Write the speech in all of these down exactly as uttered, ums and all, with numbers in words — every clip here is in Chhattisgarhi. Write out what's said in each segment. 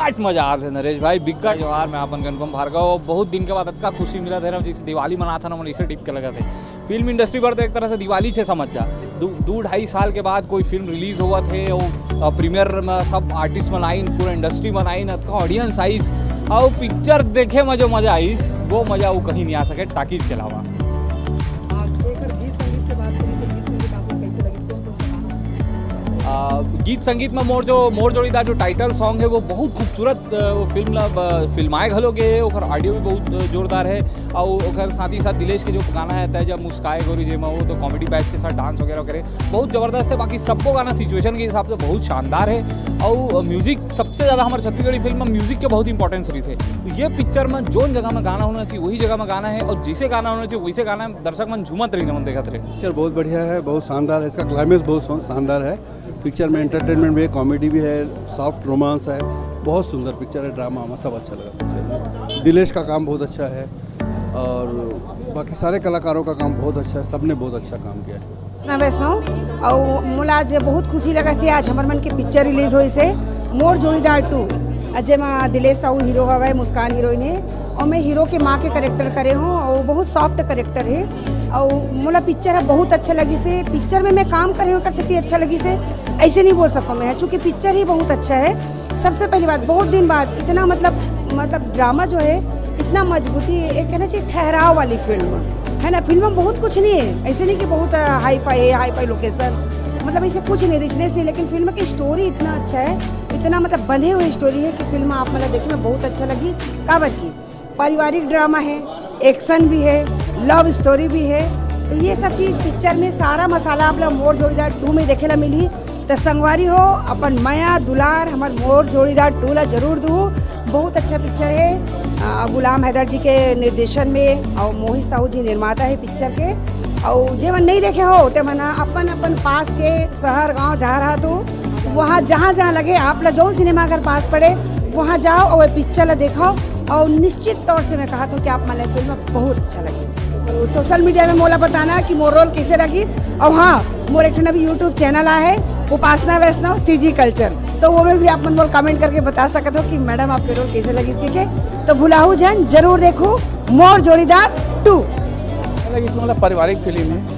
बिकट मजा आत हे नरेश भाई, बिकट। जोहार, मैं अपन अनुपम भार्गव। बहुत दिन के बाद अतका खुशी मिलत हे ना, जैसे दिवाली मनात हन, हमन इसे टिक के लगत हे। फिल्म इंडस्ट्री बर तो एक तरह से दिवाली छे समझ जा। दू, दू ढाई साल के बाद कोई फिल्म रिलीज होवत हे, अउ, अ, प्रीमियर में सब आर्टिस्ट मन आइन, पूरा इंडस्ट्री मन आइन, अतका ऑडियंस आइस, अउ पिक्चर देखे में जो मजा आइस, वो मजा वो कहीं नहीं आ सके टाकीज के अलावा। आ, एकर गीत संगीत के बात करें तो गीत संगीत आपको कैसे लगे? कौन कौन से गाना? आ, गीत संगीत में मोर जो, मोर जोड़ीदार जो टाइटल सॉन्ग है, वो बहुत खूबसूरत, अ, वो फिल्म ला, ब-, फिल्माए घलो गे है, ओकर ऑडियो भी बहुत जोरदार है। और ओकर साथ ही साथ दिलेश के जो गाना है तय जब मुस्काए गोरी, जेमा वो तो कॉमेडी पैच के साथ डांस वगैरह करे, बहुत जबरदस्त है। बाकी सबको गाना सिचुएशन के हिसाब से बहुत शानदार है। और म्यूजिक सबसे ज़्यादा हमारे छत्तीसगढ़ी फिल्म में म्यूजिक के बहुत इंपॉर्टेंस रही थे। तो ये पिक्चर में जोन जगह में गाना होना चाहिए, वही जगह में गाना है, और जैसे गाना होना चाहिए वैसे गाना है। दर्शक मन झूमत रही, मन देखत रहे। पिक्चर बहुत बढ़िया है, बहुत शानदार है, इसका क्लाइमेक्स बहुत शा-, शानदार है। पिक्चर में एंटरटेनमेंट भी है, कॉमेडी भी है, सॉफ्ट रोमांस है, बहुत सुंदर पिक्चर है। ड्रामा वामा सब अच्छा लगा पिक्चर में। दिलेश का काम बहुत अच्छा है और बाकी सारे कलाकारों का काम बहुत अच्छा है, सबने बहुत अच्छा काम किया है। कृष्णा वैष्णव और मोला आज बहुत खुशी लगा कि आज हमर मन के पिक्चर रिलीज होइस हे मोर जोड़ीदार टू, जेमा दिलेश साहू हीरो हवय, मुस्कान हीरोइन हे, और मैं हीरो के माँ के कैरेक्टर करे हूँ और बहुत सॉफ्ट कैरेक्टर है। और मोला पिक्चर ह बहुत अच्छा लगिस हे। पिक्चर में मैं काम करे हूँ, ओकर सेती अच्छा लगिस हे, ऐसे नहीं बोल सकूँ मैं, चूँकि पिक्चर ही बहुत अच्छा है। सबसे पहली बात, बहुत दिन बाद इतना, मतलब, मतलब ड्रामा जो है, इतना मजबूती, एक कहना चाहिए ठहराव वाली फिल्म है ना। फिल्म में बहुत कुछ नहीं है, ऐसे नहीं कि बहुत हाई फाई है, हाई फाई लोकेशन, मतलब ऐसे कुछ नहीं, रिचनेस नहीं, लेकिन फिल्म की स्टोरी इतना अच्छा है, इतना, मतलब, बंधे हुए स्टोरी है कि फिल्म आप, मतलब, देखे में बहुत अच्छा लगी। काबर की पारिवारिक ड्रामा है, एक्शन भी है, लव स्टोरी भी है। तो ये सब चीज़ पिक्चर में सारा मसाला आप ला मोर जोड़ीदार टू में देखे ला मिली। तो संगवारी हो, अपन मया दुलार हमर मोर जोड़ीदार टू ला जरूर दू। बहुत अच्छा पिक्चर है, अ, गुलाम हैदर जी के निर्देशन में और मोहित साहू जी निर्माता है पिक्चर के। और जे मन नहीं देखे हो, ते मन अपन अपन पास के शहर, गांव जहाँ रहा तो वहाँ, जहाँ जहाँ लगे, आप ला जौन सिनेमा घर पास पड़े, वहाँ जाओ और पिक्चर ला देखो। और निश्चित तौर से मैं कहा था कि आप मन ला फिल्म बहुत अच्छा लगे। तो सोशल मीडिया में मोला बताना कि मोर रोल कैसे लगिस। और हाँ, मोर एक ठन अभी यूट्यूब चैनल आए है, उपासना वैष्णव सीजी कल्चर, तो वो में भी आप मन मोला कमेंट करके बता सकत हो कि मैडम, आपके रोल कैसे लगिस के। तो भुलाहू झन, जरूर देखो मोर जोड़ीदार टू। हालांकि इसमें मतलब पारिवारिक फिल्म है।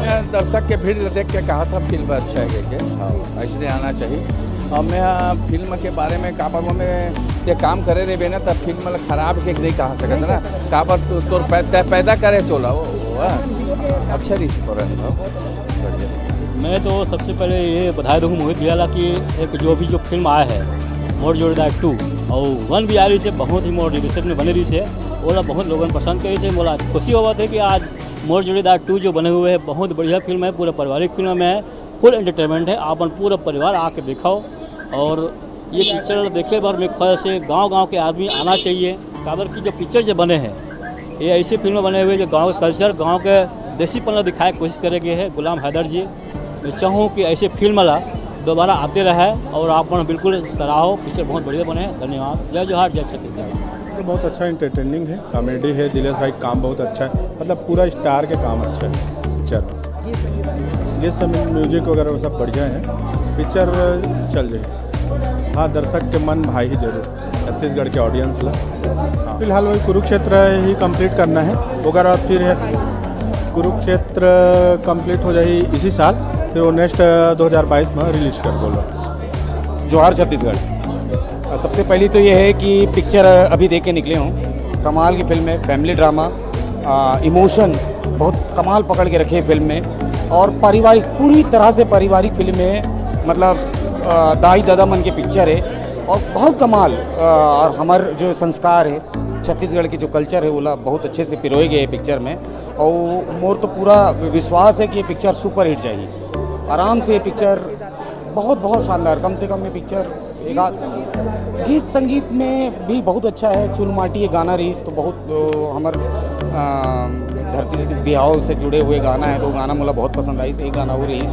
मैं दर्शक के भीड़ देख के कहा था फिल्म अच्छा है के, के। हाँ, ऐसे आना चाहिए। और मैं, आ, फिल्म के बारे में काबर वो मैं ये काम करे रहे ना, तब फिल्म मतलब खराब के नहीं कहा सकता ना। काबर तो तोर पै-, तै पैदा करे चोला वो, वो, हाँ। अच्छा रिस्पॉन्स है, हाँ। बढ़िया। मैं तो सबसे पहले ये बधाई दूँ मोहित भैया ला कि एक जो भी जो फिल्म आया है मोर जोड़ीदार टू, और वन भी आ रही से बहुत ही मोर रिसेंट में बने रही से, ओला बहुत लोगन पसंद करी से। मोला खुशी होवत है कि आज मोर जोड़ीदार टू जो बने हुए है, बहुत बढ़िया फिल्म है, पूरा पारिवारिक फिल्म है, फुल एंटरटेनमेंट है। आप मन पूरा परिवार आके देखो और ये पिक्चर देखे बर मैं ख्वाहिश है गांव गांव के आदमी आना चाहिए, काबर की जो पिक्चर जो बने हैं, ये ऐसी फिल्म बने हुए जो गांव के कल्चर, गांव के देसीपन ला दिखाए के कोशिश करे गए हैं गुलाम हैदर जी। मैं चाहूँ कि ऐसे फिल्म ला दोबारा आते रहे और आप मन बिल्कुल सराहो, पिक्चर बहुत बढ़िया बने हैं। धन्यवाद। जय जोहार, जय छत्तीसगढ़। तो बहुत अच्छा एंटरटेनिंग है, कॉमेडी है, दिलेश भाई का काम बहुत अच्छा है, मतलब पूरा स्टार के काम अच्छा है पिक्चर में। ये समय म्यूजिक वगैरह वो सब बढ़िया है, पिक्चर चल जाए। हाँ, दर्शक के मन भाई ही जरूर, छत्तीसगढ़ के ऑडियंस ला। हाँ। फिलहाल वही कुरुक्षेत्र ही कंप्लीट करना है, ओकर बाद फिर है कुरुक्षेत्र कंप्लीट हो जाए इसी साल, फिर वो नेक्स्ट दो हज़ार बाईस में रिलीज कर बोलो। जोहार छत्तीसगढ़। अ, सबसे पहली तो ये है कि पिक्चर अभी देख के निकले हूँ, कमाल की फिल्म है, फैमिली ड्रामा, इमोशन बहुत कमाल पकड़ के रखे हैं फिल्म में, और पारिवारिक, पूरी तरह से पारिवारिक फिल्म है, मतलब, अ, दाई दादा मन के पिक्चर है और बहुत कमाल, अ, और हमार जो संस्कार है, छत्तीसगढ़ के जो कल्चर है, ओला बहुत अच्छे से पिरोए गए हैं पिक्चर में। और मोर तो पूरा विश्वास है कि ये पिक्चर सुपरहिट जाएगी आराम से। ये पिक्चर बहुत, बहुत शानदार, कम से कम ये पिक्चर एक आध, गीत संगीत में भी बहुत अच्छा है। चुलमाटी ये गाना रहीस तो बहुत, अ, हमर, अ, धरती से, बिहाव से जुड़े हुए गाना है, तो वो गाना मोला बहुत पसंद आइस। एक गाना वो रहीस,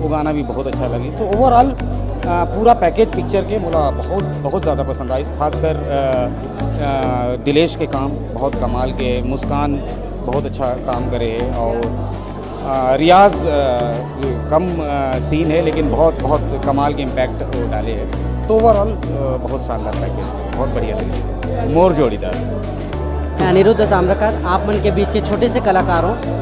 वो गाना भी बहुत अच्छा लगिस। तो ओवरऑल, अ, पूरा पैकेज पिक्चर के मोला बहुत, बहुत ज़्यादा पसंद आइस। खासकर, अ, अ, दिलेश के काम बहुत कमाल के, मुस्कान बहुत अच्छा काम करे है और अ, रियाज, अ, कम, अ, सीन है, लेकिन बहुत, बहुत कमाल के इम्पैक्ट वो डाले हैं। तो ओवरऑल बहुत शानदार पैकेज है, बहुत बढ़िया लगी। मोर जोड़ीदार। मैं अनिरुद्ध ताम्रकार, आप मन के बीच के छोटे से कलाकार हूँ।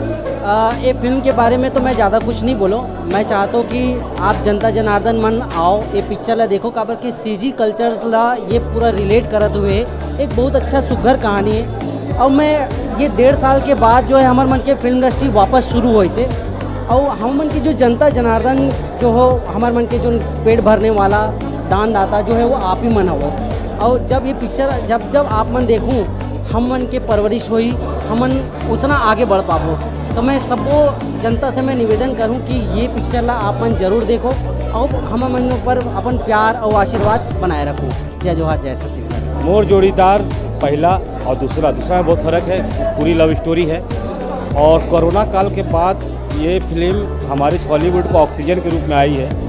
अ, ये फिल्म के बारे में तो मैं ज़्यादा कुछ नहीं बोलूँ। मैं चाहता हूँ कि आप जनता जनार्दन मन आओ, ये पिक्चर ला देखो, काबर कि सीजी कल्चर्स ला ये पूरा रिलेट करत हुए एक बहुत अच्छा सुघर कहानी है। और मैं ये डेढ़ साल के बाद जो है हमर मन के फिल्म इंडस्ट्री वापस शुरू होइसे, और हम मन के जो जनता जनार्दन जो हो, हमर मन के जो पेट भरने वाला दानदाता जो है वो आप ही मन हो। और जब ये पिक्चर जब जब आप मन देखूँ, हम मन के परवरिश होई, हमन उतना आगे बढ़ पाबो। तो मैं सबको जनता से मैं निवेदन करूँ कि ये पिक्चर ला आप मन जरूर देखो और हम मन पर अपन प्यार और आशीर्वाद बनाए रखो। जय जोहार, जय छत्तीसगढ़। मोर जोड़ीदार पहला और दूसरा, दूसरा में बहुत फ़र्क है, पूरी लव स्टोरी है। और कोरोना काल के बाद ये फिल्म हमारे हॉलीवुड को ऑक्सीजन के रूप में आई है।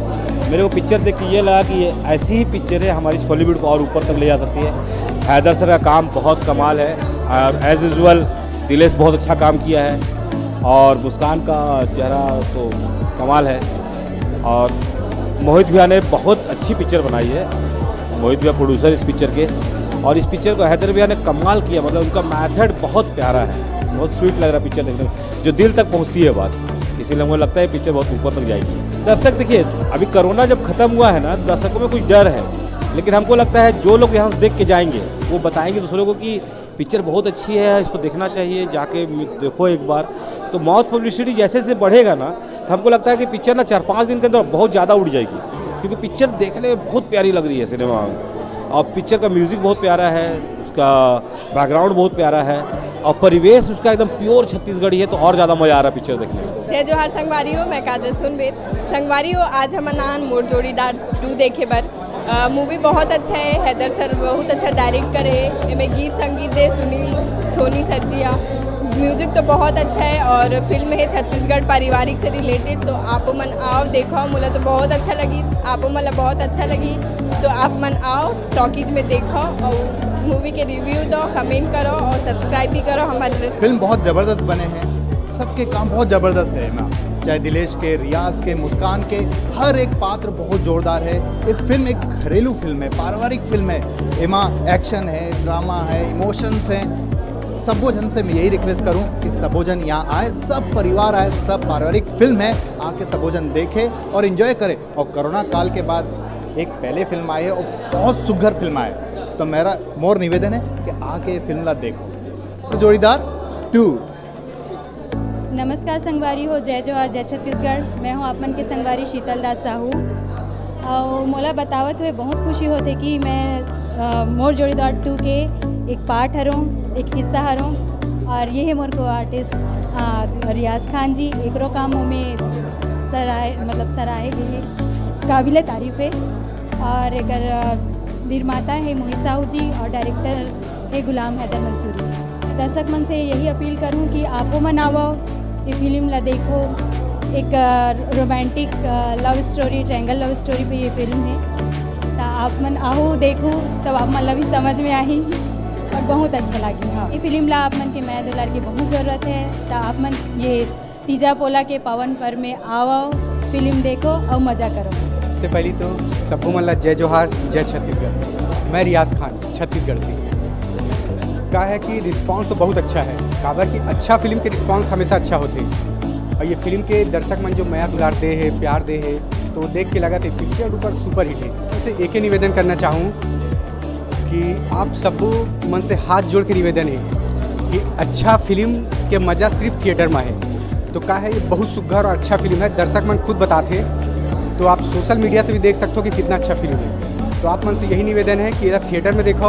मेरे को पिक्चर देख के ये लगा कि ये ऐसी ही पिक्चर है, हमारी हॉलीवुड को और ऊपर तक ले जा सकती है। हैदर सर का काम बहुत कमाल है और एज यूजुअल दिलेश बहुत अच्छा काम किया है और मुस्कान का चेहरा तो कमाल है। और मोहित भैया ने बहुत अच्छी पिक्चर बनाई है, मोहित भैया प्रोड्यूसर इस पिक्चर के। और इस पिक्चर को हैदर भैया ने कमाल किया, मतलब उनका मेथड बहुत प्यारा है, बहुत स्वीट लग रहा है पिक्चर देखने में, जो दिल तक पहुंचती है बात। इसीलिए मुझे लगता है पिक्चर बहुत ऊपर तक जाएगी। दर्शक देखिए, अभी कोरोना जब खत्म हुआ है ना, दर्शकों में कुछ डर है, लेकिन हमको लगता है जो लोग यहाँ से देख के जाएंगे वो बताएंगे दूसरों को कि पिक्चर बहुत अच्छी है, इसको देखना चाहिए, जाके मि- देखो एक बार। तो माउथ पब्लिसिटी जैसे जैसे बढ़ेगा ना, तो हमको लगता है कि पिक्चर ना चार पाँच दिन के अंदर बहुत ज़्यादा उड़ जाएगी, क्योंकि पिक्चर देखने में बहुत प्यारी लग रही है सिनेमा में। और पिक्चर का म्यूज़िक बहुत प्यारा है, उसका बैकग्राउंड बहुत प्यारा है और परिवेश उसका एकदम प्योर छत्तीसगढ़ी है, तो और ज़्यादा मज़ा आ रहा है पिक्चर देखने में। जय जोहार संगवारी हो, मैं काजल सोनबेर। संगवारी हो, आज हमन आहन मोर जोड़ीदार टू देखे बर। मूवी बहुत अच्छा है, हैदर सर बहुत अच्छा डायरेक्ट करे है। एमे गीत संगीत दे सुनील सोनी सर जी हा। म्यूजिक तो बहुत अच्छा है और फिल्म है छत्तीसगढ़ पारिवारिक से रिलेटेड। तो आप मन आओ, देखो, मोला तो बहुत अच्छा लगी, आप मन ला बहुत अच्छा लगी। तो आप मन आओ, टॉकीज में देखो और मूवी के रिव्यू दो, कमेंट करो और सब्सक्राइब भी करो हमारे। फिल्म बहुत जबरदस्त बने हैं, सबके काम बहुत जबरदस्त है एमा, चाहे दिलेश के, रियाज के, मुस्कान के, हर एक पात्र बहुत जोरदार है। ये फिल्म एक घरेलू फिल्म है, पारिवारिक फिल्म है। एमा एक्शन है, ड्रामा है, इमोशंस हैं। सबो झन से मैं यही रिक्वेस्ट करूं कि सबो झन यहाँ आए, सब परिवार आए, सब पारिवारिक फिल्म है, आके सबो झन देखे और एंजॉय करें। और कोरोना काल के बाद एक पहले फिल्म आई है और बहुत सुघर फिल्म आए, तो मेरा मोर निवेदन है कि आके ये फिल्म ला देखो। जोड़ीदार टू। नमस्कार संगवारी हो, जय जोहार, जय छत्तीसगढ़। मैं हूँ आप मन के संगवारी शीतल दास साहू। और मोला बतावत हुए बहुत खुशी होते कि मैं अ, मोर जोड़ीदार टू के एक पार्ट हरों, एक हिस्सा हरों। और ये है मोर को आर्टिस्ट रियाज खान जी, एकरो काम में सराहे, मतलब सराहे गए है, काबिल तारीफ है। और एकर अ, निर्माता है मोहित साहू जी और डायरेक्टर हे गुलाम हैदर मंसूरी जी। दर्शक मन से यही अपील करूं कि आपो मन आवो, ये फिल्म ला देखो। एक रोमांटिक लव स्टोरी, ट्रायंगल लव स्टोरी पे ये फिल्म है। तो आप मन आहू देखू, तब आप मन ला भी समझ में आही और बहुत अच्छा लगी। हाँ, ये फिल्म ला आप मन के मया दुलार की बहुत ज़रूरत है। तो आप मन ये तीजा पोला के पावन पर्व में आवो, फिल्म देखो और मजा करो। सबसे पहली तो सबको मन ला जय जोहार, जय छत्तीसगढ़। मैं रियाज खान, छत्तीसगढ़ से। का है कि रिस्पांस तो बहुत अच्छा है, काबर कि अच्छा फिल्म के रिस्पांस हमेशा अच्छा होते हैं। और ये फिल्म के दर्शक मन जो मया दुलार दे है, प्यार दे है, तो देख के लगा थे पिक्चर ऊपर सुपर हिट है। इसे एक ही निवेदन करना चाहूँ कि आप सबको मन से हाथ जोड़ के निवेदन है कि अच्छा फिल्म के मजा सिर्फ थिएटर में है। तो का है, ये बहुत सुघर और अच्छा फिल्म है, दर्शक मन खुद बताते हैं। तो आप सोशल मीडिया से भी देख सकते हो कि कितना अच्छा फिल्म है। तो आप मन से यही निवेदन है कि एला थिएटर में देखो।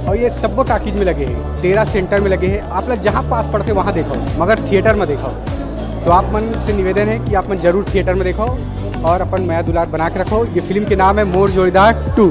और ये सबो टाकीज में लगे हैं, तेरह सेंटर में लगे हैं, आप लोग जहाँ पास पड़ते वहाँ देखो, मगर थिएटर में देखो। तो आप मन से निवेदन है कि आप मन जरूर थिएटर में देखो और अपन मया दुलार बना के रखो। ये फिल्म के नाम है मोर जोड़ीदार टू।